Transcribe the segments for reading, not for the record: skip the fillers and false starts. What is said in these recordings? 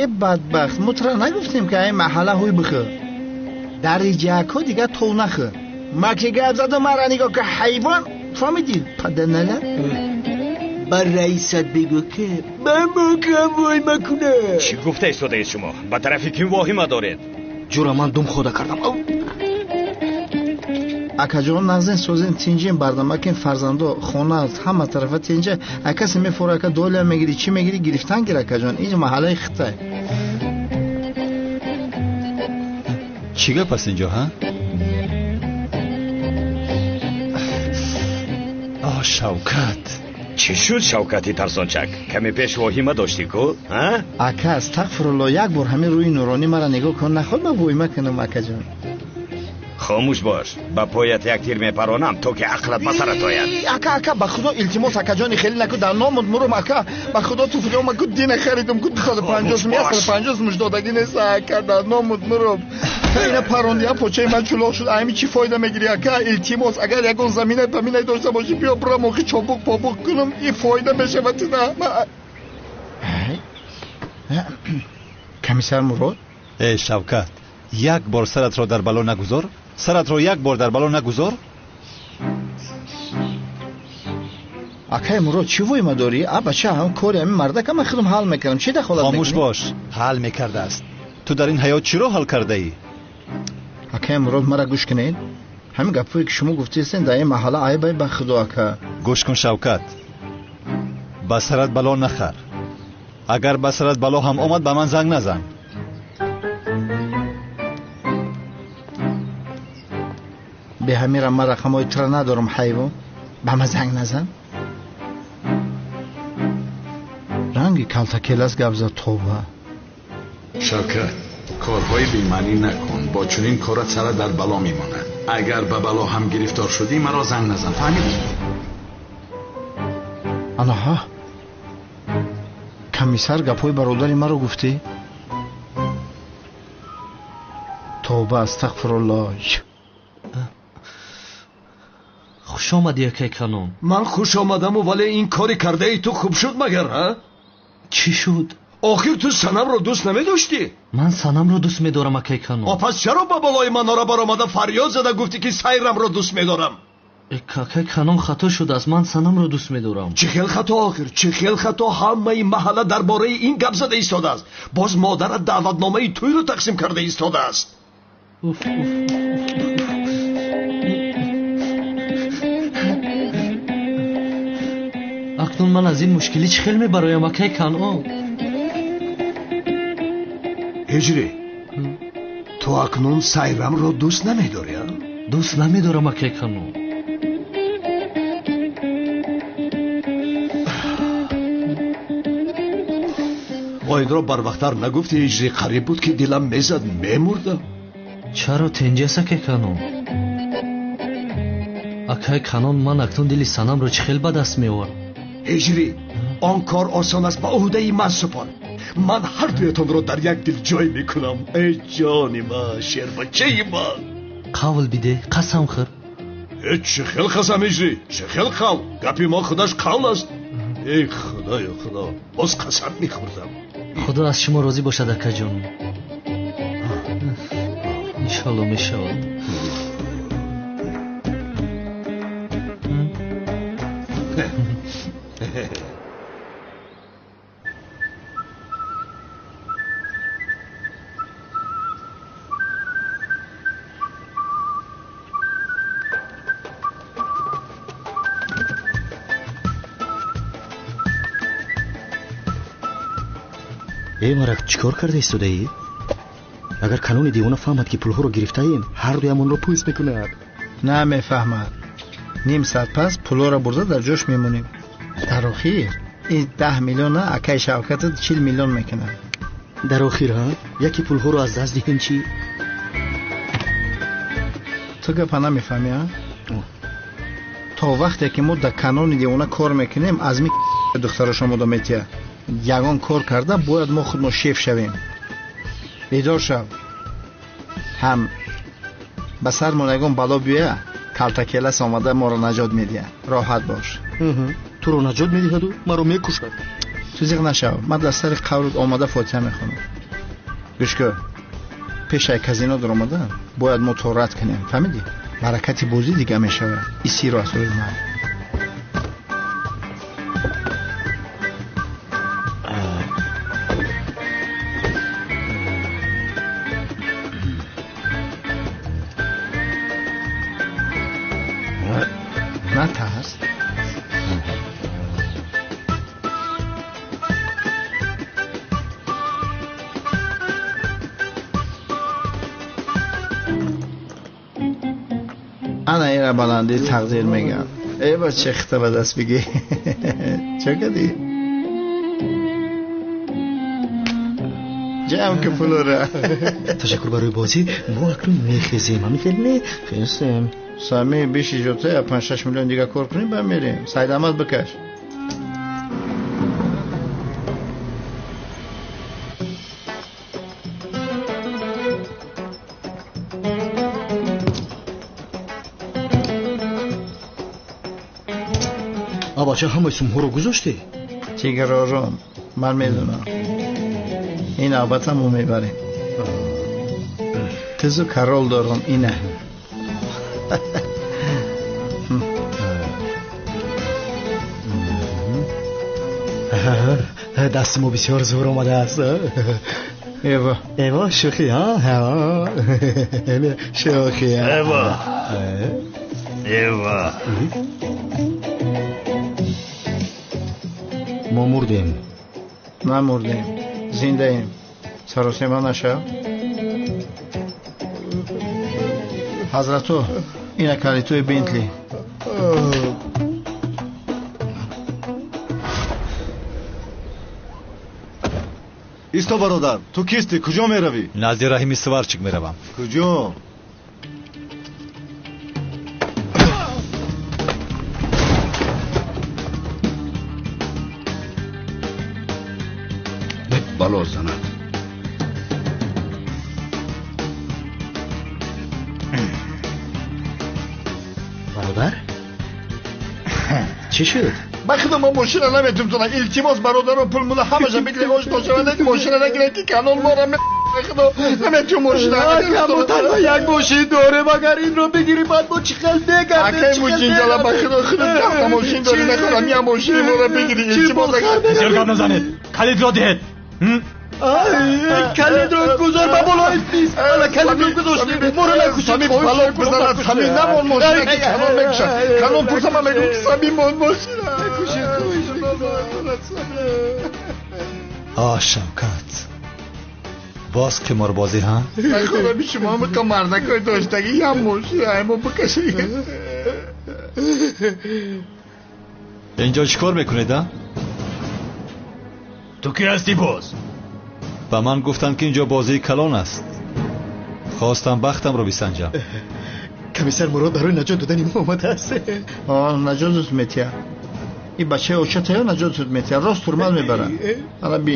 Э бадбахт, мо тура нагуфтем ки ай маҳалла ҳуй бихӯр. Дариҷако дигар тов нахӯр. Ма ки гап задам, мара нигоҳ ки ҳайвон, фаҳмидӣ? Паданалат. Ба раисат бигӯ ки ба мокам вой макунад. Чӣ гуфта истодаед шумо? Ба тарафи ким воҳима доред? Ҷура, ман дум хода кардам. Акаҷон, нағзен созен тинҷен бардамакин фарзандо хона ҳама тарафа тинҷа. Акасе мефора ака доля мегири, чӣ мегири, гирифтан гир акаҷон. Инҷа маҳаллаи хитай. Чӣ гап аст инҷо, ҳа? О, Шавкат. Чӣ шуд, Шавкати тарсончак? Каме пеш воҳима доштӣ ку, ҳа? Ака, астағфирулло, як бор ҳамин рӯи нуронӣ мара нигоҳ кун, наход ман воҳима кунам, акаҷон. Хомӯш бош, ба поят як тир мепаронам, то ки ақлат ба сарат ояд. Ака, ака, ба худо илтимос, акаҷони хеле наку, дар номут мурум, ака, ба худо туфлиёма ку дина харидум, ку 250 сум, 150 сум додагӣ нест, ака, дар номут мурум. Ина паронди, а почаи ман чулоқ шуд, ами чӣ фоида мегирӣ, ака? Илтимос, агар ягон замина паминай дошта бошӣ, биё бурам, охи чобуқ побуқ кунам, и фоида мешавад тина. Комиссар Мурод? Э, Шавкат, як бор саратро дар бало нагузор. Саратро як бор дар бало нагузор. Акай Мурод, чӣ воима дорӣ? А бача, ҳам кори ҳамин мардак, ман худам ҳал мекунам. Чӣ дахолат мекунӣ? Хомӯш бош, ҳал мекардааст. Ту дар ин ҳаёт чиро ҳал кардаӣ? Акай Мурод, мара гӯш кунед. Ҳамин гапҳое ки шумо гуфтаистен дар ин маҳалла айбай ба худо, ака. Гӯш кун, Шавкат, ба сарат бало нахар. Агар ба сарат бало ҳам омад, ба ман занг назан. Беҳамира ман рақамҳои тура надорам, ҳайвон. Ба ман занг назан. Ранги калтакелас гап зад, тоба. Шавкат, корҳои бемаънӣ накун. Бо чунин корат сарат дар бало мемонад. Агар ба бало ҳам гирифтор шудӣ, маро занг назан, фаҳмидӣ? Анаҳа, комиссар гапҳои бародари маро гуфтӣ? Тоба, астағфируллоҳ. Хуш омадӣ, акай Канон. Ман хуш омадаму, вале ин кори кардаи ту хуб шуд магар, ҳа? Чӣ шуд? Охир ту Санамро дӯст намедоштӣ? Ман Санамро дӯст медорам, акай Канон. О, пас чаро ба болои манора баромада фарёд зада гуфтӣ ки Сайрамро дӯст медорам? Акай Канон, хато шудааст. Ман Санамро дӯст медорам. Чӣ хел хато охир? Чӣ хел хато? Ҳамаи маҳалла дар бораи ин гап зада истодааст. Боз модарат даъватномаи тӯйро тақсим карда истодааст. Уф, уф. Акнун ман аз ин мушкилӣ чӣ хел мебароям, акай Канон? Ҳиҷрӣ, ту акнун Сайрамро дӯст намедорӣ, а? Дӯст намедорам, акай Канон. Бо инро барвақттар нагуфтӣ, Ҳиҷрӣ. Қариб буд ки дилам мезад, мемурдам. Чаро тенҷаст, акай Канон? Акай Канон, ман акнун дили Санамро чӣ хел ба даст меоварам? Ҳиҷрӣ, он кор осон аст, ба ӯҳдаи ман супор. Ман ҳар дуятонро дар як дил ҷой мекунам. Эй ҷони ман, шербачаи ман. Қавл бидеҳ, қасам хӯр. Э, чӣ хел қасам, Ҳиҷрӣ? Чӣ хел қавл? Гапи мо худаш қавл аст. Эй худоё, худо, боз қасам мехӯрдам. Худо аз шумо розӣ бошад, акаҷон. Иншалло мешавад. Э, марак, чӣ кор карда истодаӣ? Агар Канони девона фаҳмад, ки пулҳоро гирифтаем, ҳар дуямонро пӯст мекунад. На мефаҳмад. Ним соат пас пулҳоро бурда дар ҷош мемонем. Дар охир ин 10 миллион на, акай Шавкатат 40 миллион мекунад. Дар охир, ҳа? Яке пулҳоро аз даст диҳем чӣ? Ту гапа намефаҳмӣ, а? То вақте ки мо дар Канони девона кор мекунем, аз ми духтарош омода метиҳад. Ягон кор карда бояд мо худмо шеф шавем. Бедор шав. Ҳам ба сармон ягон бало биёя, калтакелас омада моро наҷот медиҳад. Роҳат бош. Туро наҷот медиҳаду маро мекушад. Ту зиқ нашав, ман дар сари қаврут омада фотиҳа мехонам. Гӯш кун, пешаи казино даромадан бояд мо торат кунем, фаҳмидӣ? Баракати бозӣ дига мешавад. И сирро аз рӯи ман. Натарс. Ана ира баландии тақдир мегӯям. Э бача, хита ба даст бигӣ. Чӣ кардӣ? Ҷамъ ки пулора. Ташаккур барои бозӣ. Мо акнун мехезем. Ҳамин хел мехезем. Сами биши ҷотая 5-6 миллион дига кор кунем, ба мерем. Сайдамад бикаш. Бача, ҳамаи сумҳоро гузоштӣ? Тигр ором, ман медонам. Ин навбата мо мебарем. Тизу карол дорам, ина. Дасти мо бисёр зур омадааст. Эва. Эва, шӯхӣ, шӯхӣ. Эва. Эва. Мо мурдем. Намурдем, зиндаем. Саросема нашав. Ҳазрату, ина калитои Бентли. Исто бародар, ту кистӣ? Куҷо меравӣ? Назди Раҳими Сварчик меравам. Куҷо? Бало занад. Бародар, чӣ шуд? Ба худо мо мошина наметумтонам. Илтимос бародаро, пул мула ҳамаша бигиред, ош ношавад, мошина нагиред ки канон мора худо наметум мошина. Камо як мошин дорем, агар инро бигирӣ баъд мо чӣ хел мегардем? Акай мучинҷала, ба худо худо даҳта мошин дорӣ, нахӯрам я мошини моро бигирӣ. Илтимос. Бисёр гап назанед, калидро диҳед. Калидро гузор ба болои миз. Ала калидро гузоштем, моро накушед. Самим бало бизанад, Самим намон мошина ки канон мекушад. Канон пурса, ман мегӯям ки Самим мон мошина. А Шавкат, боз қиморбозӣ, ҳа? Нахӯрам, шумо ҳамиқа мардакои доштагӣ ям мошина мо бикашед. Инҷо чӣ кор мекунед, а? Ту кӣ ҳастӣ боз? Ба ман гуфтанд ки инҷо бозии калон аст. Хостам бахтамро бисанҷам. Комиссар Мурод барои наҷот додани мо омадааст. Наҷотат метиҳад. Ин бачаи очатаё наҷотат метиҳад. Рост турман мебарад. Ана би.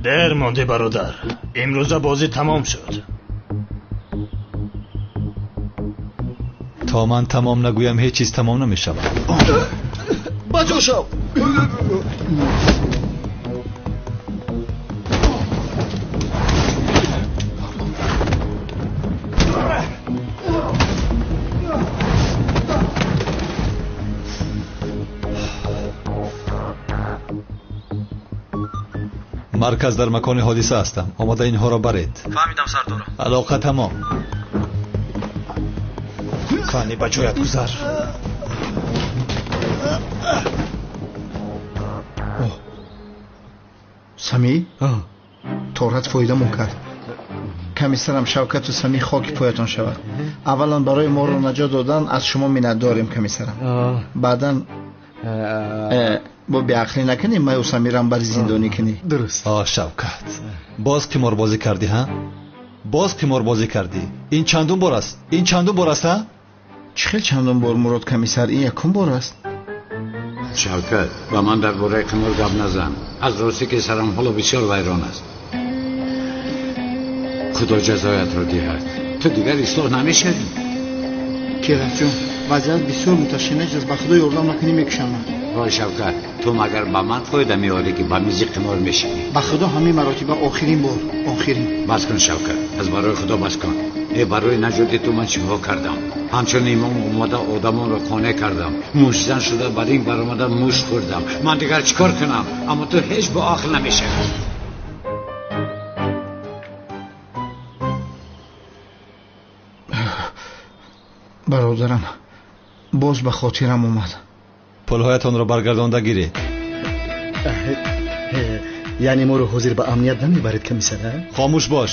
Дер мондӣ бародар. Имрӯза бозӣ тамом шуд. То ман тамом нагӯям ҳеҷ чиз тамом намешавад. Ба ҷо шав. Марказ дар макони ҳодиса ҳастам. Омода инҳоро баред. Фаҳмидам сардорам. Алоқа тамом. Кани ба ҷоят гузар. Самӣ, торат фоидамон кард. Комиссарам Шавкату Самӣ хоки поятон шавад. Аввалан барои моро наҷот додан аз шумо миннатдорем, комиссарам. Баъдан бо беақлӣ накунӣ, маю Самирам бари зиндонӣ кунӣ. Дуруст. Шавкат, боз қиморбозӣ кардӣ, ҳа? Боз қиморбозӣ кардӣ. Ин чандум бор аст? Ин чандум бор аст, ҳа? Чӣ хел чандум бор, Мурод комиссар? Ин якум бор аст. Шавкат, ба ман дар бораи қимор гап назан. Аз ростӣ ки сарам ҳоло бисёр вайрон аст. Худо ҷазоятро диҳад. Ту дигар ислоҳ намешавӣ. Кираф ҷон, Вазъият бисёр муташанниҷ аст, ба худо ёрдам накунӣ мекушам. Вой Шавкат, ту магар ба ман фоида меорӣ ки ба мизи қимор мешинӣ? Ба худо ҳамин маротиба охирин бор, охирин. Бас кун Шавкат, аз барои худо бас кун. Э, барои наҷоти ту ман чиҳо кардам? Ҳамчун имом омада одамонро қонеъ кардам. Муштзан шуда ба ринг баромада мушт хӯрдам. Ман дигар чӣ кор кунам? Аммо ту ҳеҷ бо ақл намешавӣ. Бародарам, боз ба хотирам омад. Пулҳоятонро баргардонда гиред. Яъне моро ҳозир ба амният намебаред, комиссар? Хомӯш бош.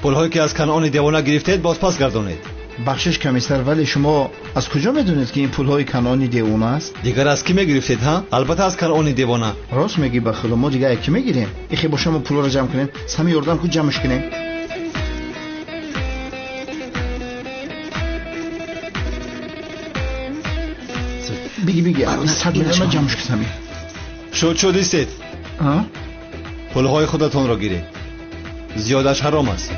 Пулҳое ки аз Канъони девона гирифтед, боз пас гардонед. Бахшиш комиссар, вале шумо аз куҷо медонед ки ин пулҳои Канъони девона аст? Дигар аз кӣ мегирифтед, ҳа? Албатта аз Канъони девона. Рост мегӣ, ба худо, мо дигар кӣ мегирем? Ихе боша мо пулҳоро ҷамъ кунем, сами ёрдам ку ҷамъш кунем. Биги, биги, 100 миллиона ҷамъш кунам. Шуд, шуд, истед. Пулҳои худатонро гиред. Зиёдаш ҳаром аст.